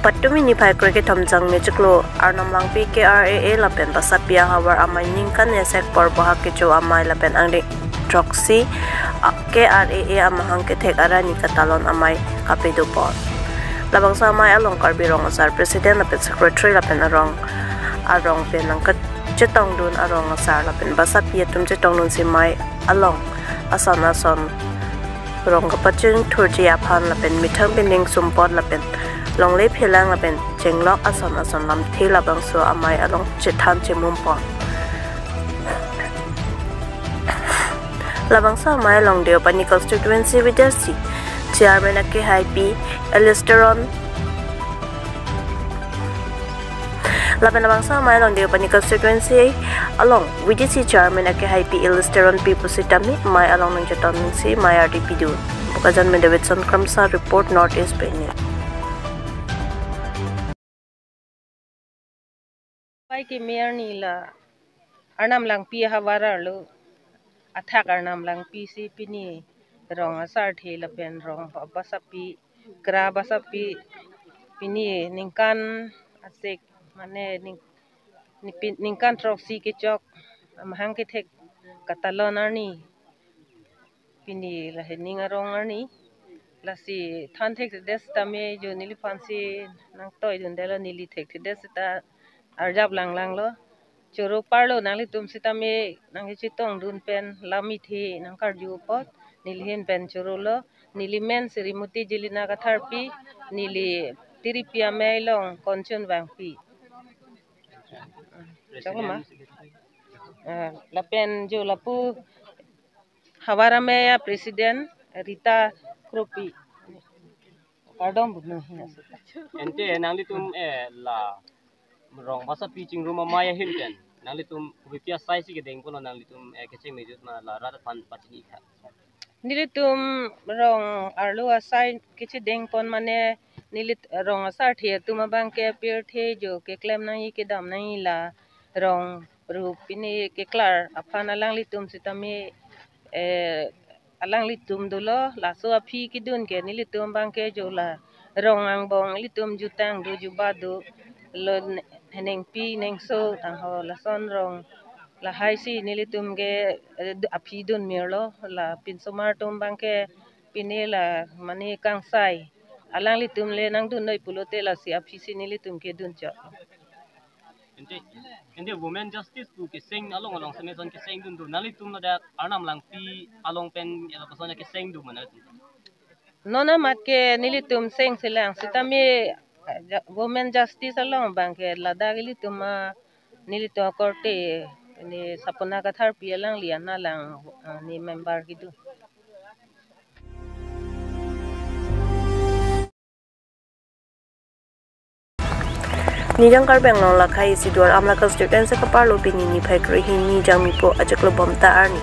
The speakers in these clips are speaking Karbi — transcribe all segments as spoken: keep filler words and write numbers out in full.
Patumi niphai kre kethom Jangmi chiklo Arnam Langpi K R A A lapen Basapi ahavar amei ningkan isi porbo hak kecho amei lapen angdeng throksi, a, K R A A amahang kethek arni katalon amei kapado pon. Labangso amei along Karbi Rong Asar President lapen Secretary lapen arong arong pen nangkachetongdun arong asar lapen Basapi atum chetongdunsi amei along ason ason rong kapachingthurji aphan lapen methang pining sumpot lapen longle phelang lapen chenglok ason ason lamthe labangso amei along chethan chemum pon. Labangso amei along Deopani constituency V D C chairman akehaipi Alistair Ron lapen labangso amei along Deopani constituency along V D C chairman akehaipi Alistair Ronpi pusitame amei along nangchetongsi amei ardi pidun. Bokajan pen Davidson Kramsa report, North East Peni. Pai keme arni la Arnam Langpi ahavar arlo athak Arnam Langpi si pini rong asarthe lapen rong Basapi, Kra Basapi pini ningkan asek mane ning, nipi- ningkan throksi kechok amahang kethek katalon arni pini lahening arong arni. Lasi than thekthedet tame jo neliphansi nangtoidundetlo, neli thekthedet seta arjap langlanglo. Choro parlo nanglitum sitame nangchetongdun pen lam ithe nangkarju apot neli ahin pen chorolo. Neli men Srimoti Jelina Katharpi, neli Tiripi amei along konchun vangpi. Choklo ma? Eh, lapen jo lapu havar amei a president Rita Kropi. Kardom bukno hi asu. Ante nanglitum, eh, la rong Basapi chingrum amei ahin pen nanglitum kopi asai si kedeng ponlo, nanglitum, eh, kecheng mejut ma la rat aphan pachini kha? Nelitum rong arlo asai kechedeng pon mane nelit rong asarthe atum abangke pirthe jo keklem nangji kedam nangji la rong rup pini keklar aphan alanglitum sitame, eh, alanglitum dolo, laso aphi kedun ke nelitum abangke jo la rong angbong ilitum jutang do, juba do, lo ne- henengpi nengso tangho lason rong lahai si nelitum ke, eh, aphi dun mirlo, la pinsomar atum abangke pini la mane kangsai alanglitum le nangdun noi pulote lasi aphi si nelitum kedun chok. Ante, ante women justice pu keseng along along semeson keseng dun do. Nanglitum ladak Arnam Langpi along pen ya lapuson ya keseng do mana tu? Non amat ke nelitum seng selang sitame, eh, ja- women justice along abangke ladak ilitum a nelitum akorte ni Sapna Katharpi alangli ana lang, eh, ni member kedun. Nijang Karbi Anglong lakhai isi Duar Amla constituency kaparlo pini niphai krehini Jangmipo achiklo Bomta arni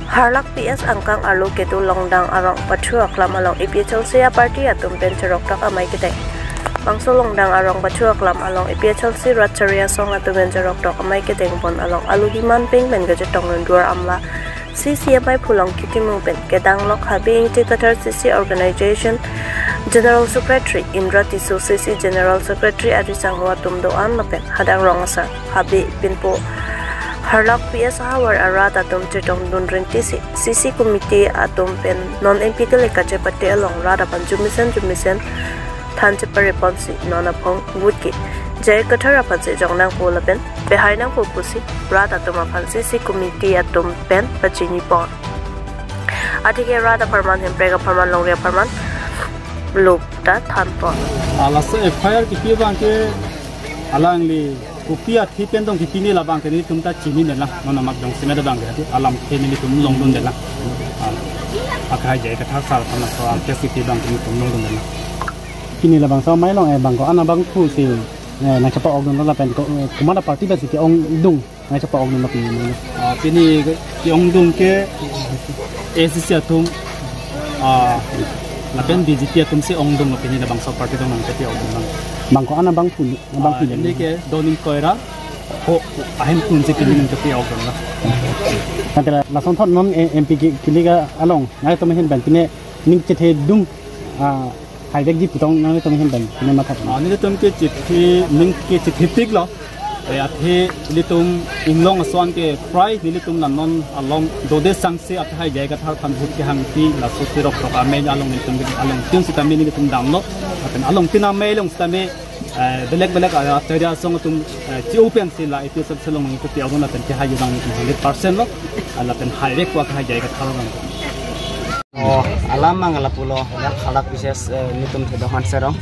Harlak P S angkang arlo kedo Longdang arong Pathu Aklam along A P H L C a party atum pen cheroktok amei kedeng. Bangso Longdang arong Pathu Aklam along A P H L C rat chari asong atum pen cheroktok amei kedeng pon along alohi manpeng pen kachetongdun Duar Amla C C amei Phulong Kitimung pen kedang lok Habe Ingti Kathar C C organization General Secretary, Indra Tisso C C General Secretary, Ari Sangho atum do-an lapen hadak rong asar Habe pinpo Harlak P S ahavar arat atum chetongdun rinti si C C committee atum pen non M P kele kachepate along rat aphan jumisen jumisen than chepare ponsi non aphong vote ke J I Kathar aphansi jong nangpo lapen pehai nangpo pusi rat atum aphan C C committee atum pen pachini pon. Athe ke rat apharman, Hemprek apharman, longri apharman lo ta than pon. Laso F I R kipi abangke alangli kopi athe pen tong kipine labangke nelitum ta chinine lang. Non amat jongsi me abangke athe alamthe nelitum longdunde lang. Ah, akhai J I Kathar sar aphan laso a case kipi abangke nelitum longdunde lang. Pini labangso amei along, eh, bangko-an abangphu si, eh, nangchepa-okdunlo lapen ko, eh, komat aparty pensi ke-ongdung nangchepa-okdunlo pini? Ah, pini ke-ongdung ke A C C atum, ah, lapen B J P atum si ongdunglo, pini labangso aparty along nangchepa-okdunlo. Bangko-an abangphu, abangphu Ah, le? Pini ke Doning Koira, ho, ahemphu si pini nangchepa-okdunlo. Ante la, lason thot non, eh, M P ki, kili ka along, nangtum ahin pen pini ning chethedung, ah, Hai dek ji putong nangtum hem pen, ne matha. Ah, nelitum ke chithi, ning ke chithi tik lo. Eh, athe nelitum inglong ason ke prai nelitum la non along dode sangse athe hai jai kathar aphan vote kehang ti laso sirok tok amei along nelitum along tin sitame nelitum damlo. Lapen along tin amei along sitame, eh, belek belek, ah, area asong atum, eh, chi-o pensi la APHLC along nelitum pi abon lapen kehai jodang nelitum hundred percent lo. Ah, lapen hai rek wa kehai jai kathar along. Oh, alam mang lapulo, dak halak bises, eh, nelitum Thedong Hanse Rong.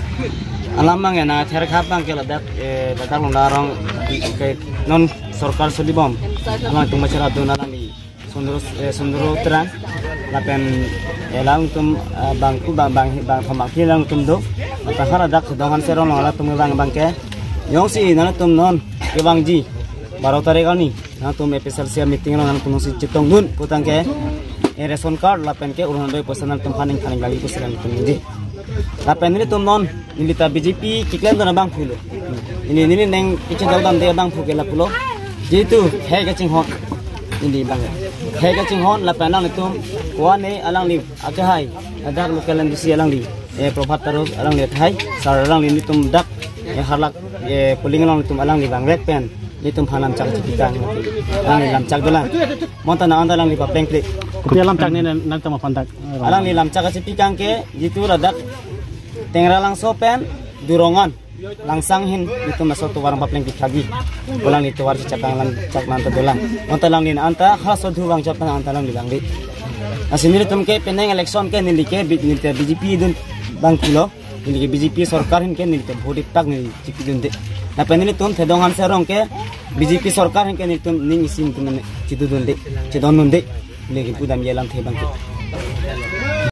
Alam mang ena therkhap abang ke ladak, eh, ladak Longdang arong di ke non sorkar solibom. Alangtum machara dun alangli Sundro, eh, Sundro Terang. Lapen, eh, alangtum, eh, bangku bang bang bang thomak hi alangtum do. Mata haladak Thedong Hanse Rong alangtum bang bang ke. Jongsi nangtum non kevangji baro tarik arni nangtum APHLC meeting along nangtum si chetongdun putangke, eh, ration card lapen ke Orunodoi poisa nangtum phaning phaning lagi pusi nangtum ningje. Lapen nelitum non neli ta BJP keklemdun abangphu lo. Neli neli neng kechedal damde abangphu ke lapulo. Jitu hai kachinghon neli bang. Hai kachinghon lapen nangtum kuane alangli akehai ladak local MDC alangli, eh, Prabhat Taro alangli akhai, sar alangli nelitum dak, eh, halak, eh, polling along nelitum alangli bang rek pen nelitum phan lamchak chipikang, alangli lamchak dolang. Bonta nang anta alangli papleng klik. Kopi alamchak ne nangtum aphan dak? Alangli lamchak chipikang ke jitu ladak Tengralangso pen Durongan Langsang ahin nelitum laso tovar papleng klik lagi. Alangli tovar si chakang lamchak nangta dolang. Bonta alangli anta halaso thu vang chap nang anta alangli bang di. Lasi nelitum ke penang election ke neli ke bi-, neli ke BJP dun abangphu lo. Neli ke BJP sorkar ahin ke neli ke vote tak neli chipidunde. Lapen nelitum Thedong Hanse Rong ke BJP sorkar ahin ke nelitum ning isi nelitum chidundunde, chedondunde. Neli ke pudam ye lamthe abang ke.